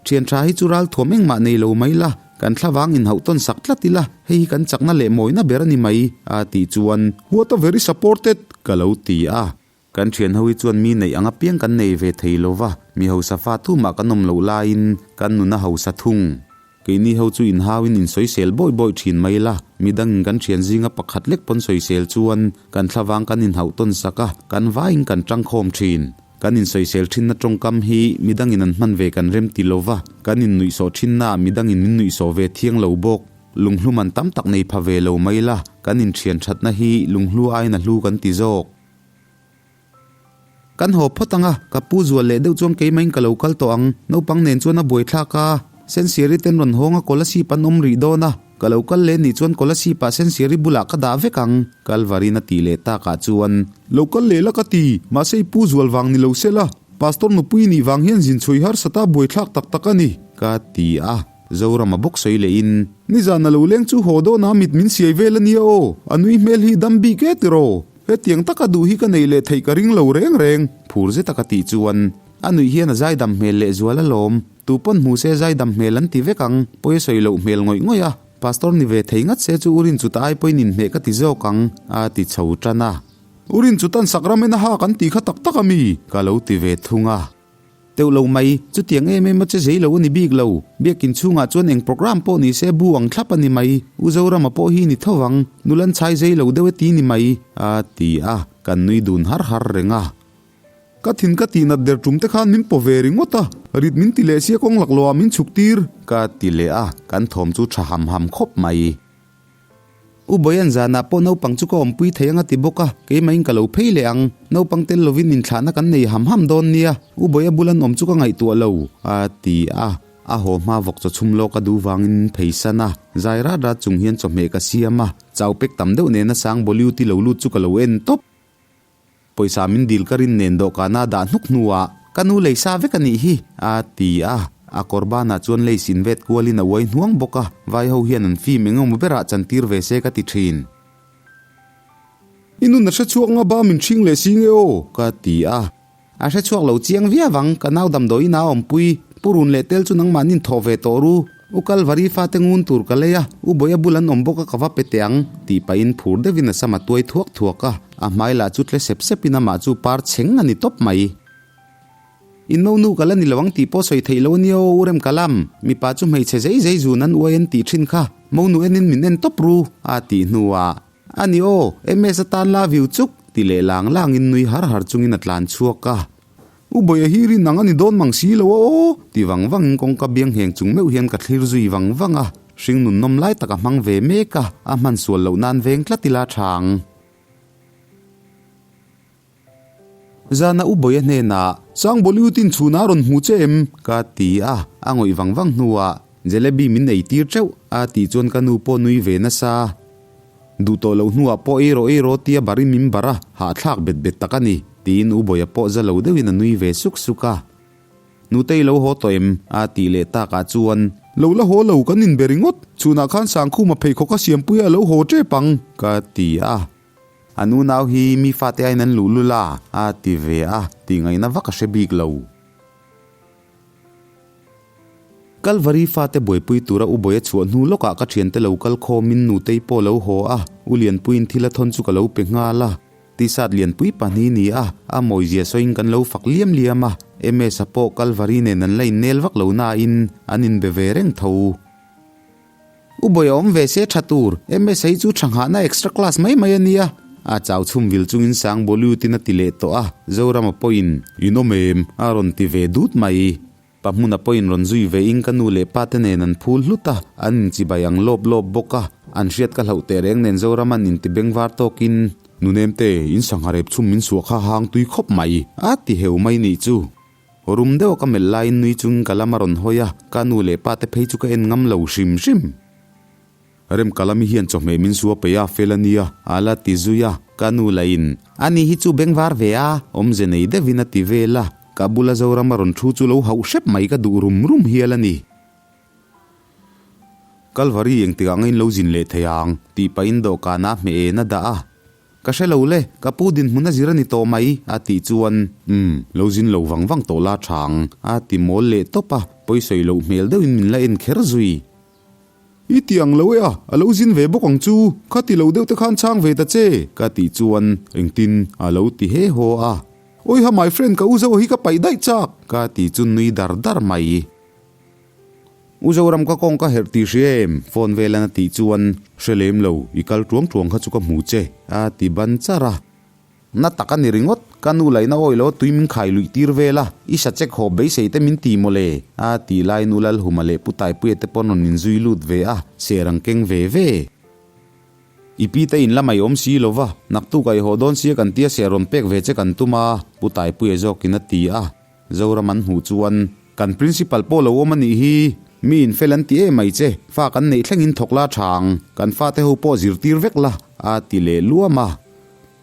Thian tha hi chu ral thuam engmah nei lo mai la, kan thlavang inhauh tawn sak tlat ila, hei hi kan chakna leh mawina ber a ni mai, a tih chuan. What a very supported! Ka lo ti a. Kan thian ho hi chuan mi neih ang apiang kan nei ve thei lo va, mi hausa fa tumah kan awm loh laiin kan nun a hausa thung. Keini ho chu inhauin insawisel bawi bawi thin mai la, midangin kan thian zinga pakhat lek pawn sawisel chuan kan thlavang kan inhauh tawn sak a, kan vaiin kan tangkhawm thin. Kan insawisel thinna tawngkam hi midangin an hman ve kan rem ti lo va, kan innuihsawh thinnaah midangin min nuihsawh ve thiang lo bawk. Lunghlu man tam tak nei pha ve lo mai la, kan inthian thatna hi lunghlu aiin a hlu kan ti zawk. Kan haw phawt ang a, ka pu zual leh deuh chuan keimahin ka lo kal tawh ang, naupang nen chuan a buaithlak a, Sensiari ten rawn hawng a Kolasip an awm rih dawn a, ka lo kal leh nih chuan Kolasip ah Sensiari bulah ka dah vek ang, Kalvarin a tih leh takah chuan. Lo kal leh la ka ti, mahse i pu zual vang ni lo se la, Pastor nupui nih vang hian zin chhui harsat a buaithlak tak tak a ni, ka ti a, Zorama bawk sawi lehin. Nizan a lo leng chu haw dawn a mit min siai vel a nia aw, a nui hmel hi dam bik e tiraw? Hetiang taka duh hi ka neih leh theih ka ring lo reng reng. Phur zeta ka tih chuan a nuih hian a zaidam hmel leh zual alawm. Tu pawn hmu se zaidam hmel an ti vek ang, pawi a sawi loh hmel ngawih ngawih a. Pastor ni ve thei ngat se chu u Rinchuta ai pawhin inhmeh ka ti zawk ang, a ti chho tan a. U Rinchutan sakramen a hak an tih kha tak tak a mi? Ka lo ti ve thung a. Teuh lo mai, chutiang em em a che zei lo a ni bik lo. Biakin chhungah chuan eng programme pawh ni se bu ang thlap a ni mai. U Zorama pawh hi ni tho vang, nulan chhai zei lo deuh e ti ni mai, a ti a, kan nui dun har har reng a. Ka thin ka tih nat der tum te khan min paw ve ringawt a, rit min ti leh sia kawng laklawh ah min chhuk tir. Ka ti leh a, kan thawm chu tha ham ham khawp mai. U Bawian zanah pawh naupang chu ka awmpui thei ang a ti bawk a, keimahin ka lo phei leh ang. Naupang tel lovin inthlahna kan nei ham ham dawn nia, U Bawia bul an awm chu ka ngaihtuah lo, a ti a. A haw hma vawk chaw chhum lawk a duh vangin phei san a, zai rat rat chung hian chawhmeh ka siam a, chau pek tam deuh nena sang Bollywood-i lo lut chu ka lo en tawp. Pawisa min dil ka rin nen dawhkana dah hnuk hnuah ka nu lei sa vek a nih hi, a ti a. A kawr banah chuan lace invet kualin a uai hnuang bawk a, vai ho hian an fim eng emaw berah chantir ve se ka ti thin. I nun a hre chhuak nga ba min ṭhing leh si nge aw? Ka ti a. A hre chhuak lo chiang viau ang, ka nau damdawiin a awmpui, purun leh tel chu nangmahnin thawh ve tawh ru. U Kalvari fate ngun tur ka lei a, U Bawia bul an awm bawk a ka va pe teh ang, tih pahin phur deuhin a sam a tuai thuak thuak a, a hmai lah chu tle sep sepin amah chu par chheng a ni tawp mai. In monu ka la ni lo ang tih pawh sawi theih lo a nia aw U Remkalam, mipa chu hmeichhe zei zei zun an uai an tih thin kha, monu enin min en tawp ru, a tih hnuah, A ni aw, MS atan la viu chuk, ti leh lang langin nui har har chungin a tlan chhuak a. U Bawia hi rin ang a ni dawn mang si lo a aw, ti vang vangin kawngka biang ngheng chung meuh hian ka thlir zui vang vang a, hringnun nawm lai tak a hmang ve mek a, a hman sual loh nan veng tlat ila tha ang. Zana U Bawia hnenah, Sang Bollywood-in chhunah a rawn hmu che em? ka ti a, a ngawih vang vang hnuah, Jalebi min ei tir teuh, a tih chuan ka nu pawh nui ve nasa. Duh tawh loh hnuah pawh ei rawh ei rawh tia barin min bar a, hahthlak bet bet tak a ni, tiin U Bawia pawh za lo deuhin a nui ve suk suk a. Nutei lo haw tawh em? a tih leh takah chuan. Lo la haw lo, kan inbe ringawt. Chhunah khan Sangkhuma pheikhawk a siampuia a lo haw tep ang, ka ti a. An unau hi mi fate aiin an luh lul a, a ti ve a, tih ngaihna vak a hre bik lo. Kalvari fate buaipui tura U Bawia chhuah hnu lawkah ka thiante lo kal khawmin Nutei pawh lo haw a, U Lianpuiin thil a thawn chu ka lo pe nghal a. T-shirt lianpui pahnih ni a, a mawizia sawiin kan lo fak liam liam a, MS-a pawh Kalvari nen an la innel vak lo nain an inbe ve reng tho. U Bawih a awm ve se tha tur, MSA chu tha nghahna extra class mai mai a nia. A chau chhum vil chungin sang Bollywood-in a ti leh tawh a, Zorama pawhin, In awm em? a rawn ti ve dut mai. Pa hmuna pawhin rawn zui ve in ka nu leh pa te nen an phul hlut a, an inchibai ang lawp lawp bawk a, an hriat ka hlauh teh reng nen Zorama'n inti bengvar tawkin, Nunemte, in sangha rep chhum min suah kha hang tui khawp mai, a ti heu mai nih chu. Rum deuh a ka melh laiin nui chungin ka lam a rawn hawi a, ka nu leh pa te phei chu ka en ngam lo hrim hrim. Remkalami hian chawhmeh min sua peih a, fel a nia, a la ti zui a, ka nu lahin, Ani hi chu bengvar ve a, awmze nei deuhin a ti vel a, ka bula Zorama rawn thu chu lo hauh hrep mai ka duh rum rum hial a ni. Kalvari engtikah ngain lo zin leh thei ang, tih pahin dawhkanah hmeh en a dah a. Ka hre lo le, ka pu dinhmun a zir a ni tawh mai, a tih chuan, Umm, lo zin lo vang vang tawh la tha ang, a ti mawl leh tawp a, pawisawi loh hmel deuhin min la en kher zui. I ti ang lo e a, a lo zin ve bawk ang chu, kha ti lo deuh te khan chhang ve ta che, ka tih chuan, Engtin? a lo ti he haw a. Awiha my friend ka u zo hi ka paih daih chak, ka ti chu nui dar dar mai. U Zoram ka kawng ka herh tih hria em? Phone velan a tih chuan, Hre lem lo, i kal tuang tuang kha chu ka hmu che, a ti ban char a. Na tak a ni ringawt, ka nu laihna awi lo tui min khai luih tir vel a, i sa check haw beisei te min ti mawle, a ti laiin U Lalhuma leh Pu Taipuia te pawn rawn inzui lut ve a, ser ang keng ve ve. I pi te in la mai awm si lo va, naktuk a i haw dawn sia kan tia ser rawn pek ve che kan tum a, Pu Taipuia zawkin a ti a. Zoram an hmuh chuan, Kan principal pawh lo awm a nih hi, mi in fel an ti em mai che, fa kan neih thlengin thawk la tha ang, kan fate ho pawh zirtir vek la, a ti leh luam a.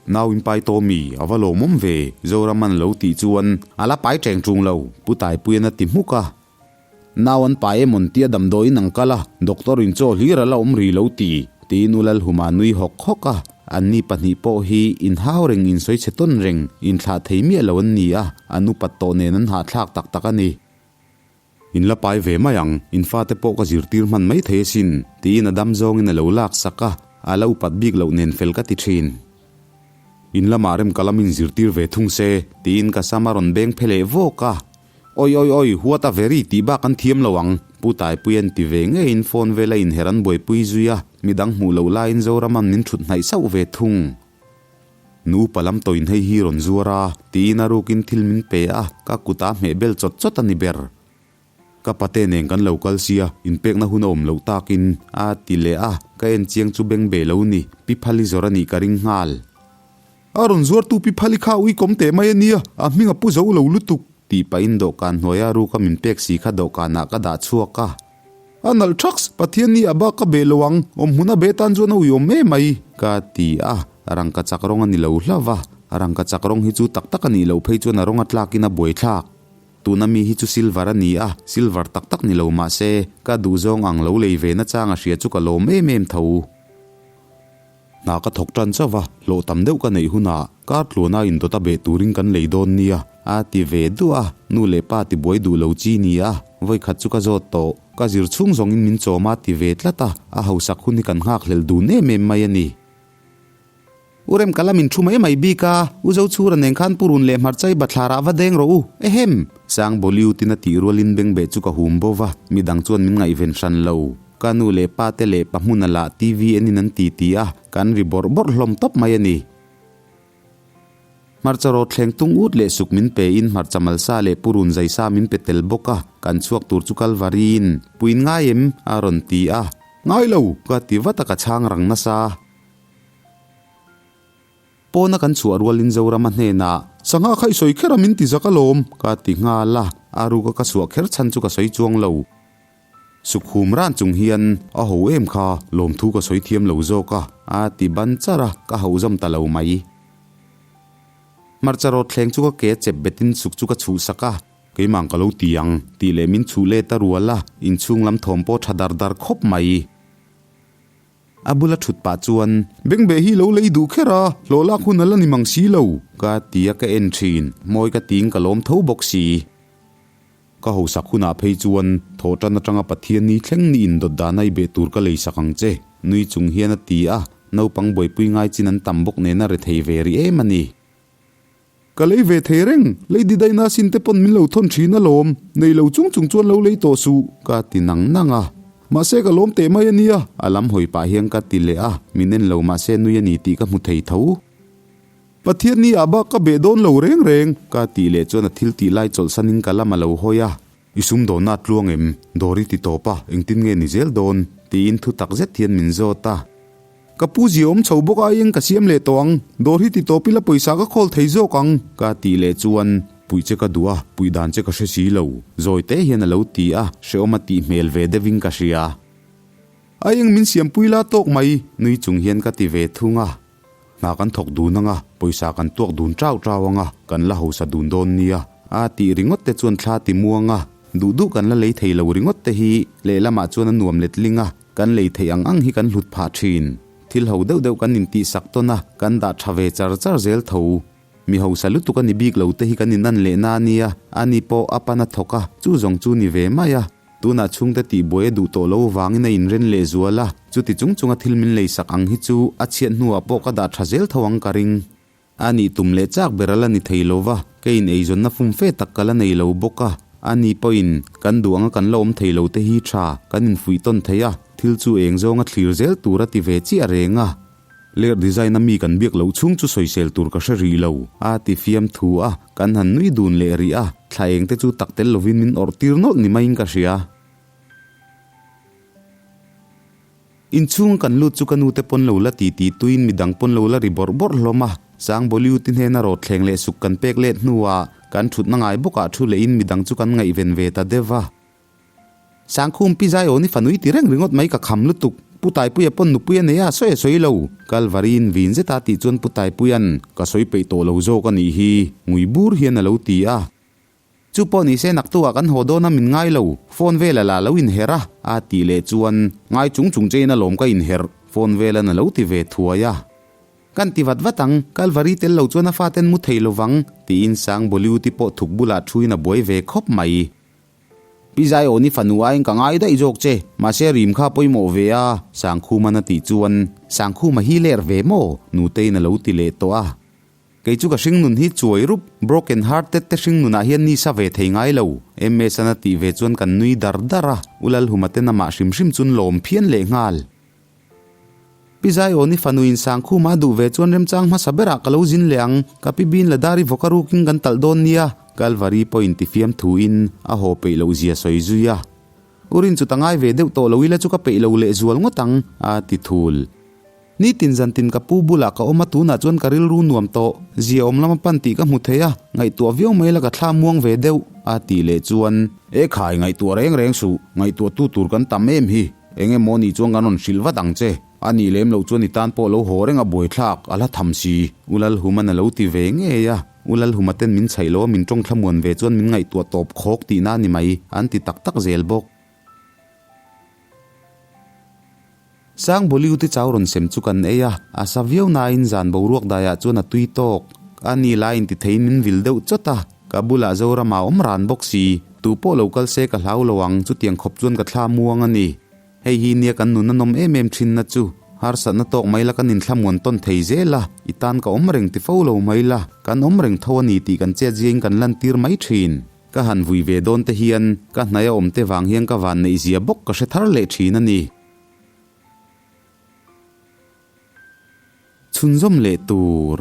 Nau in pai tawh mi, a va lawmawm ve, Zoram an lo tih chuan, A la pai teng tung lo, Pu Taipuian a ti hmuk a. Nau an pai emawn tia damdawiin an kal a, doctor in chaw hlir a la awm ri lo ti, tiin U Lalhuma nui hawk hawk a. Anni pahnih pawh hi inhau reng, insawi chhe tawn reng, inthlah thei miah lo an ni a, an upat tawh nen an hahthlak tak tak a ni. In la pai ve mai ang, in fate pawh ka zirtir hman mai thei asin, tiin a dam zawngin a lo laksak a, a la upat bik loh nen fel ka ti thin. In lamah rem ka lam inzirtir ve thung se, tiin ka sam a rawn beng phe leh vawk a. Oi oi oi, huat a veri tih bak an thiam lo ang, Pu Taipuia'n ti ve ngeiin phone vela inher an buaipui zui a, midang hmuh loh laiin Zorama'n min thut hnaih sauh ve thung. Nu upa lam tawhin hei hi rawn zuar a, tiin a rukin thil min pe a, ka kutah hmeh bel chawt chawt a ni ber. Ka pate nen kan lo kal sia, inpekna hun a awm loh takin, a ti leh a, ka en chiang chu beng be lo ni, Pi Phali zawr a nih ka ring nghal. A rawn zuartu Pi Phali kha ui kawm teh mai a nia, a hming a pu zo lo lutuk. Tih pahin dawhkan hnuaia ruka min pek si kha dawhkanah ka dah chhuak a. A nalh thaks, Pathian ni a bak ka beh lo ang, awmhmun a beh tan chuan a ui awm em mai. Ka ti a, rangka chak rawng a ni lo hlauh va, rangka chak rawng hi chu tak tak a nih loh phei chuan a rawng a tlakin a buaithlak. Tuna mi hi chu silver a ni a, silver tak tak ni lo mah se, ka duhzawng ang lo lei ve nachang a hria chu ka lawm em em tho. Hna ka thawk tan chauh va, hlawh tam deuh ka neih hunah kar tluana indawt a beh turin kan lei dawn nia, a ti ve duah a, nu leh pa tibuai duh lo chi ni a, Vawikhat chu ka zawt tawh. Ka zir chhung zawngin min chawm a ti ve tlat a, a hausak hun hi kan nghakhlel dun em em mai a ni. U rem ka la min thu mai mai bik a, U Zochhura nen khan purun leh hmarchai bathlarah va deng rawh u, ehem! Sang Bollywood-in a tih rualin bengbeh chu ka hum bo va, midang chuan min ngaihven hran lo. Ka nu leh pa te leh pa hmuna lah TV enin an ti ti a, kan ri bawrh bawrh hlawm tawp mai a ni. Hmarcha rawt thleng tung ut leh suk min pe in hmarcha malsa leh purun zai sa min pe tel bawk a, kan chhuak tur chu Kalvariin, Puin ngai em? a rawn ti a. Ngai lo! ka ti vat a ka chhang rang nasa. Pawna kan chhuah rualin Zorama hnenah, Sangha kha i sawi kher a min ti zak alawm, ka ti nghal a, a ruka ka chhuah kher chhan chu ka sawi chuang lo. Sukhum ran chung hian, A ho em kha, lawmthu ka sawi thiam lo zawk a, a ti ban char a, ka hauhzawm ta lo mai. Hmarcha rawt thleng chu ka ke chep betin suk chu ka chhuhsak a. Keimah ka lo ti ang, tih leh min chhuh let a rual a, inchhung lam thawm pawh tha dar dar khawp mai. A bula thut pah chuan, Bengbeh hi lo lei duh kher a, hlawh lak hun a la ni mang si lo, ka ti a ka en thin, mawi ka tiin ka lawm tho bawk si. Ka hausak hunah phei chuan thawh tan atanga Pathian ni thleng ni indawt dana i beh tur ka lei sak ang che, nui chung hian a ti a, naupang buaipui ngai chin an tam bawk nena rethei ve rih em a ni. Ka lei ve thei reng, Lady Diana sin te pawn min lo thawn thin alawm, nei lo chung chung chuan lo lei tawh suh, ka ti nang nang a. Mahse ka lawm teh mai a nia. A lam hawi pah hian ka ti leh a, min en lo mahse nui a ni tih ka hmu thei tho. Pathian ni ah bak ka beh dawn lo reng reng. Ka tih leh chuan a thil tih lai chawlhsanin ka lam a lo hawi a. I sumdawnna a tluang em? Dawr i ti tawp a, engtin nge ni zel dawn? tiin thu tak zet hian min zawt a. Ka pu zia awm chho bawk aiin ka siam leh tawh ang, dawr hi ti tawp ila pawisa ka khawl thei zawk ang. Ka tih leh chuan, Puih che ka duh a, puih dan che ka hre si lo, zawi te hian a lo ti a, hrehawm a tih hmel ve deuhin ka hria. Aieng min siampui la tawk mai. Nui chung hian ka ti ve thung a. Hna kan thawk dun ang a, pawisa kan tuak dun chau chau ang a, kan la hausa dun dawn nia. A tih ringawt te chuan thla ti muang a, duh duh kan la lei thei lo ringawt te hi lehlamah chuan a nuam letling a, kan lei theih ang ang hi kan hlut phah thin. Thil ho deuh deuh kan intihsak tawn a, kan dah tha ve char char zel tho. Mi hausa lutuk a ni bik lo te hi kan inan leh na ania, ani pawh a pan a thawk a, chu zawng chu ni ve mai a. Tunah chhungte tihbuai a duh tawh lo vangin a inren leh zual a, chuti chung chunga thil min leisak ang hi chu a chhiat hnuah pawh ka dah tha zel tho ang ka ring. A nih tum leh chak ber a la ni thei lo va, ka in eizawnna fum fe tak ka la nei lo bawk a, ani pawhin kan duh anga kan la awm thei lo te hi tha kan infuih tawn thei a, thil chu eng zawnga thlir zel tur a ti ve chiah reng a. Ler design a mi kan biak loh chhung chu sawisel tur ka hre rih lo, a ti fiam thu a, kan han nui dun leh rih a, thla eng te chu tak tel lovin min awrh tir nawlh ni maiin ka hria. Inchhung kan lut chu ka nu te pawn lo la ti ti tuin midang pawn lo la ri bawrh bawrh hlawm a, Sang Bollywood-i hnena rawt thleng leh suk kan pek let hnuah kan thutna ngai bawkah thu lehin midang chu kan ngaihven ve ta deuh a. Sangkhum pi Zaiawni fanui ti reng ringawt mai ka kham lutuk. Pu Taipuia pawn nupui a nei a, sawi a sawi lo. Kalvari in vin zet a tih chuan Pu Taipuia'n, Ka sawi peih tawh lo zawk a nih hi, ngui bur hian a lo ti a. Chu pawh ni se naktuah kan haw dawn a min ngai lo, phone vel a la lo inherh a, a tih leh chuan, Ngai chung chung chein alawm ka inherh, phone velan a lo ti ve thuai a. Kan ti vat vat ang, Kalvari tel lo chuan a faten mu thei lovang, tiin Sang Bollywood-i pawh thuk bulah thuin a buai ve khawp mai. Pi Zaiawni fanu aiin ka ngai daih zawk che, mahse rim kha pawimawh ve a, Sangkhuman a tih chuan, Sangkhuma hi ler ve maw? Nuteiin a lo ti leh tawh a. Kei chu ka hringnun hi chuai rup, broken hearted te hringnunah hian ni sa ve thei ngai lo, MS-an a tih ve chuan kan nui dar dar a, U Lalhuma ten amah hrim hrim chun lawm phian leh nghal. Pi Zaiawni fanu in Sangkhuma a duh ve chuan remchang hmasa berah ka lo zin leh ang, ka pi bin la dar i vawk a rukin kan talh dawn nia, Kalvari pawhin ti fiam thuin a haw peih loh zia sawi zui a. U Rin chu ta ngai ve deuh tawh lo ila chu ka peih lo leh zual ngawt ang, a ti thul. Nitin zantin ka pu bulah ka awm a tunah chuan ka rilru nuam tawh, zia awm lama pan tih ka hmu thei a, ngaihtuah viau mai la ka thla muang ve deuh, a tih leh chuan. E khai, ngaihtuah reng reng suh, ngaihtuahtu tur kan tam em hi. Eng emaw nih chuan kan rawn hrilh vat ang che. A nih lem loh chuan i tan pawh lo haw reng a buaithlak, a la tham si. U Lalhuman a lo ti ve ngei a. U Lalhuma ten min chhaih lo a min tawng thlamuan ve chuan min ngaihtuah tawp khawk tihna a ni mai, an ti tak tak zel bawk. Sang Bollywood-i chau rawn sem chu kan ei a, a sa viau nain zan boruak daiah chuan a tui tawk. A ni laiin ti theiin min vil deuh chawt a, ka bulah Zorama a awm ran bawk si. Tu pawh lo kal se ka hlau lo ang, chutiang khawp chuan ka thla muang a ni. Hei hi nia kan nun a nawm em em thinna chu, harsatna tawk mai la kan inthlamuan tawn thei zel a, i tan ka awm reng ti fo lo mai la, kan awm reng tho a ni tih kan chetziain kan lantir mai thin. Ka han vui ve dawn te hian ka hnaia awm te vang hian ka van neih zia bawk ka hre thar leh thin a ni. Chhunzawm leh tur.